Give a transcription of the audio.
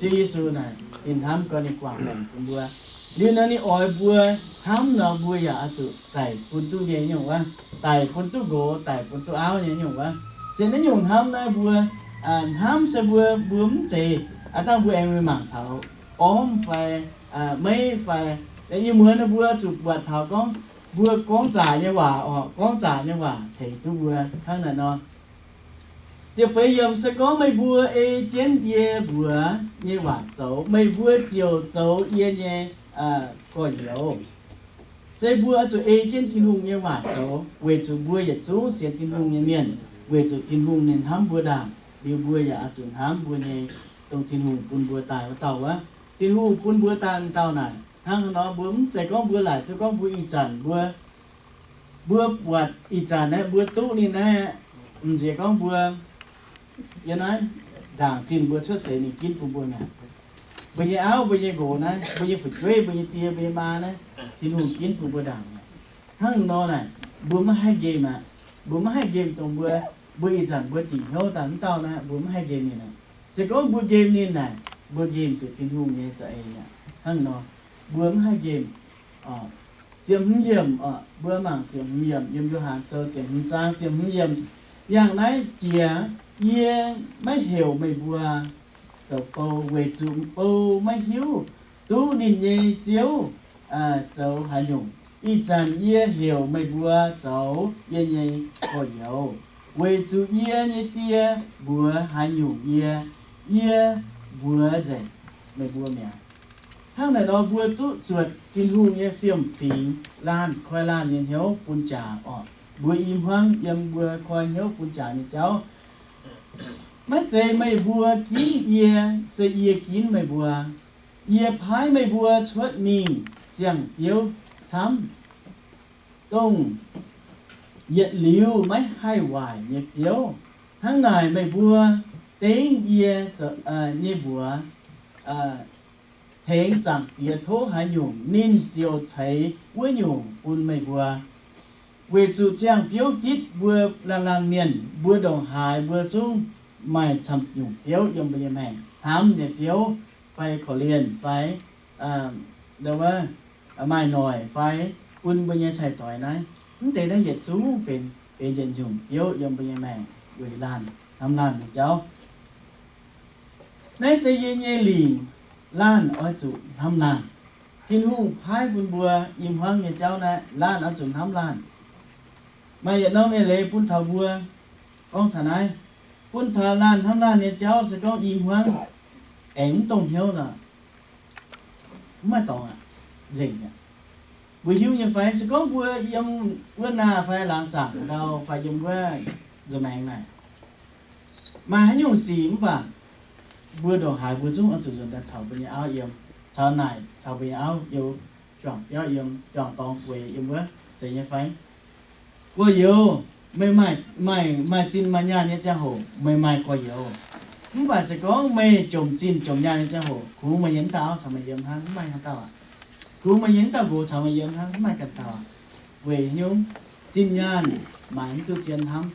Ziouv Yesu naaic, ninh hnamv gorngv ninh guangc maengc bun mbuo. Liuz nor ninh oix mbuo hnamv nor, mbuo yaac oix zuqc daic bun duqv nyei nyungc wuov, daic bun duqv nqox, daic bun duqv auv nyei nyungc wuov. Se naaiv nyungc hnamv naaiv mbuo hnamv se mbuo, mbuo mv zeiz aav dangh mbuo aengx mingh mangc taux ormv fai meiv fai, ih muonz naaiv mbuo zuqc buatc taux gorngv mbuo gorngv zaac nyei waac oc, gorngv zaac nyei waac tengx duqv mbuo hnangv naaic nor. Ziepc feix yiemc, se gorngv meih mbuo ei jienv yie mbuox nyei waac zoux, meih mbuo ziouc zoux yie nyei gorx-youz. Se mbuo oix zuqc ei jienv Tin-Hungh nyei waac zoux, weic zuqc mbuo yietc zungv sienx Tin-Hungh nyei mienh, weic zuqc Tin-Hungh ninh hnamv mbuo ndaangc, liuz mbuo yaac oix zuqc hnamv mbuo nyei, dongh Tin-Hungh bun mbuo daaih wuov dauh wuov. Tin-Hungh bun mbuo daaih wuov dauh naaic, hnangv haaix nor mbuo mv zeiz gorngv mbuo laaic duqv gorngv mbuo ih zanc mbuo, mbuo buatc ih zanc naaiv mbuo duqv ninh naaiv, m'nziex gorngv mbuo yiem naaiv ndaangc zinh mbuo cuotv seix ninh ginv bun mbuo mi'aqv. Mbuo nyei auv, mbuo nyei nqox naaiv, mbuo nyei fu'jueiv, mbuo nyei die, mbuo nyei maa naaiv, Tin-Hungh ginv bun mbuo ndaangc mi'aqv. Hnangv nor naaic, mbuo maiv haih nqemh aqv. Mbuo maiv haih nqemh dongh mbuo, mbuo ih zanc mbuo dingc hnyouv daaih wuov dauh naaiv, mbuo maiv haih nqemh ninh aqv. Se gorngv mbuo nqemh ninh naaic, mbuo nqemh zuqc Tin-Hungh nyei za'eix mi'aqv. Hnangv nor, mbuo maiv haih nqemh. Ziepc hmz yiemc, mbuo mangc ziepc hmz yiemc yiem Yo^han Sou ziepc hmz zaang ziepc hmz yiemc. Yangh naaiv jiex, yie maiv heuc meih mbuo zoux bou, weic zuqc bou maiv hiuv duqv ninh nyei ziouv zoux haaix nyungc. Ih zanc yie heuc meih mbuo zoux yie nyei gorx-youz, weic zuqc yie nyei Die mbuox haaix nyungc yie, yie mbuox nzengc meih mbuo mi'aqv. Hnangv naaic nor mbuo duqv zuotc Tin-Hungh nyei fiem-fingx laanh koi laanh nyei hnyouv bun jaax orqc. Mbuo i hmuangv yiem mbuo koi hnyouv bun jaax nyei jauv. Maiv zeiz meih mbuo ginv yie, se yie ginv meih mbuo. Yie paaiv meih mbuo cuotv mingh ziangh biouv camv, dongh yietc liuz maiv haih waaic nyei biouv. Hnangv naaic meih mbuo dengv yie nyei mbuox tengx Zaangc Diex tov haaix nyungc, ninh ziouc ceix wuov nyungc bun meih mbuo. Weic zuqc ziangh biouv gitv mbuo laanh laanh mienh, mbuo ndongc haaix mbuo zungv maaih camv nyungc biouv yiem mbuo nyei maengc. Hnamv nyei biouv fai korv-lienh fai maaih noic fai bun mbuo nyei cai-doix naaiv, mv deix naaiv yietc zungv benx, benx yietc nyungc biouv yiem mbuo nyei maengc weic laanh, hnamv laanh nyei jauv. Naaiv se yie nyei lingc, laanh oix zuqc hnamv laanh. Tin-Hungh paaiv bun mbuo i hmuangv nyei jauv naaiv, laanh oix zuqc hnamv laanh. Maaih yietc norm eix leiz bun taux mbuo, gorngv taux naaiv, bun taux laanh hnamv laanh nyei jauv se gorngv i hmuangv aengx mv dongh hnyouv nor, mv maaih dorngx aqv, nzengc aqv. Mbuo hiuv nyei fai? Se gorngv mbuo yiem wuov naah fai laangz zaangc ndau fai yiem wuov nza'maengx naaic, maaih haaix nyungc sic mv baac mbuo ndongc haaix mbuo zungv oix zuqc nzuonx daaih caux mbuo nyei auv yiem, caux naaic caux mbuo nyei auv yiem, juangc biauv yiem, juangc dorngx bueix yiem wuov, zeiz nyei fai? Gorx-youz, meih maaih, maaih, maaih zinh maaih nyaanh nyei ziangh hoc meih maaih gorx-youz. Mv baac se gorngv meih jomc zinh jomc nyaanh nyei ziangh hoc, kungx meih nyei wuov dauh auv caux meih yiem hnangv, mv maaih haaix dauh aqv. Kungx meih nyei wuov dauh nqox caux meih yiem hnangv, mv maaih ganh dauh aqv. Weic haaix nyungc? Zinh nyaanh maaiz mv duqv zien hnamv.